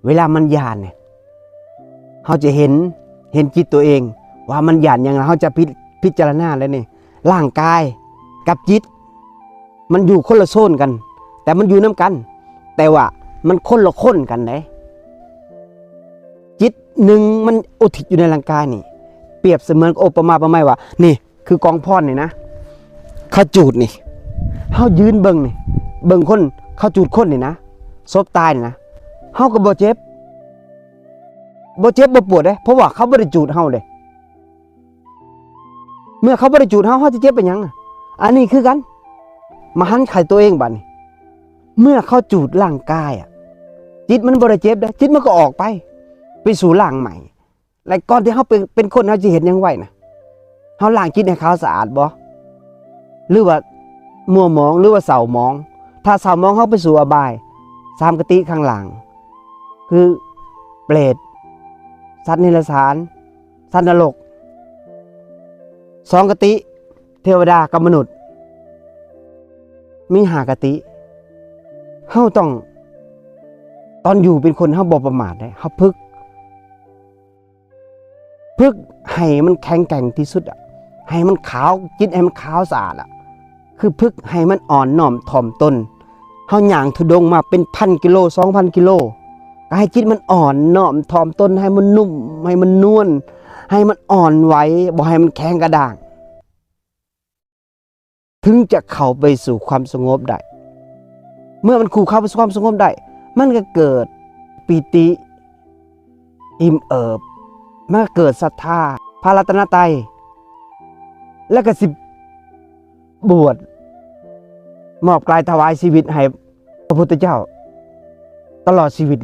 ເວລາມັນຢ້ານນີ້ ເຮົາຈະເຫັນ ເຫັນຈິດຕົວເອງວ່າມັນຢ້ານຫຍັງ ແລ້ວເຮົາຈະພິ ພິຈາລະນາແລ້ວນີ້ ຮ່າງກາຍກັບຈິດ ມັນຢູ່ຄົນລະໂຊນກັນ ແຕ່ມັນຢູ່ນຳກັນ ແຕ່ວ່າມັນຄົນລະຄົນກັນເດ້. ຈິດໜຶ່ງມັນອຸທິດຢູ່ໃນຮ່າງກາຍນີ້ ປຽບສະເໝືອນກັບ ໂອປະມາປະໄມວ່າ ນີ້ຄືກອງຟອນນີ້ນະ ເຂົາຈູດນີ້ ເຮົາຢືນເບິ່ງນີ້ ເບິ່ງຄົນເຂົາຈູດຄົນນີ້ນະ ສົບຕາຍນີ້ນະ ເຮົາກໍບໍ່ເຈັບ ບໍ່ເຈັບບໍ່ປວດເດ້ ເພາະວ່າເຂົາບໍ່ໄດ້ຈູດເຮົາເດ້. ເມື່ອເຂົາບໍ່ໄດ້ຈູດເຮົາ ເຮົາຈະເຈັບເປັນຫຍັງ? ອັນນີ້ຄືກັນ ມາຫັນໃສ່ຕົວເອງບາດນີ້ ເມື່ອເຂົາຈູດຮ່າງກາຍອະ ຈິດມັນບໍ່ໄດ້ເຈັບເດ້ ຈິດມັນກໍອອກໄປ ໄປສູ່ຮ່າງໃໝ່. ແລະ ກ່ອນທີ່ເຮົາເປັນ ເປັນຄົນ ເຮົາຊິເຮັດຫຍັງໄວ້ນະ? ເຮົາລ້າງຈິດໃຫ້ຂາວສະອາດບໍ່? ຫຼືວ່າມົວໝອງ ຫຼືວ່າເສົ້າໝອງ? ຖ້າເສົ້າໝອງ ເຮົາໄປສູ່ອະບາຍ ສາມຄະຕິຂ້າງລ່າງ ຄືເປດ ສັດເນລະສານ ສັດນະລົກ ສອງຄະຕິ ເທວະດາກັບມະນຸດ ມີຫ້າຄະຕິ. ເຮົາຕ້ອງ ຕອນຢູ່ເປັນຄົນ ເຮົາບໍ່ປະໝາດເດ້ ເຮົາຝຶກ ຝຶກໃຫ້ມັນແຂງແກ່ງທີ່ສຸດອະ ໃຫ້ມັນຂາວ ຈິດໃຫ້ມັນຂາວສະອາດອະ ຄືຝຶກໃຫ້ມັນອ່ອນນ້ອມຖ່ອມຕົນ. ເຮົາຍ່າງທຸດົງມາເປັນພັນກິໂລ ສອງພັນກິໂລ ກໍໃຫ້ຈິດມັນອ່ອນນ້ອມຖ່ອມຕົນ ໃຫ້ມັນນຸ້ມ ໃຫ້ມັນນວນ ໃຫ້ມັນອ່ອນໄຫວ ບໍ່ໃຫ້ມັນແຂງກະດ້າງ ເຖິງຈະເຂົ້າໄປສູ່ຄວາມສະຫງົບໄດ້. ເມື່ອມັນຄູ່ເຂົ້າໄປສູ່ຄວາມສະຫງົບໄດ້ ມັນກໍເກີດປີຕິ ອີ່ມເອີບ ມັນກໍເກີດສັດທາພະລັດຕະນະໄຕ ແລ້ວກໍຊິບວດ ມອບກາຍຖວາຍຊີວິດໃຫ້ພະພຸດທະເຈົ້າຕະຫຼອດຊີວິດ.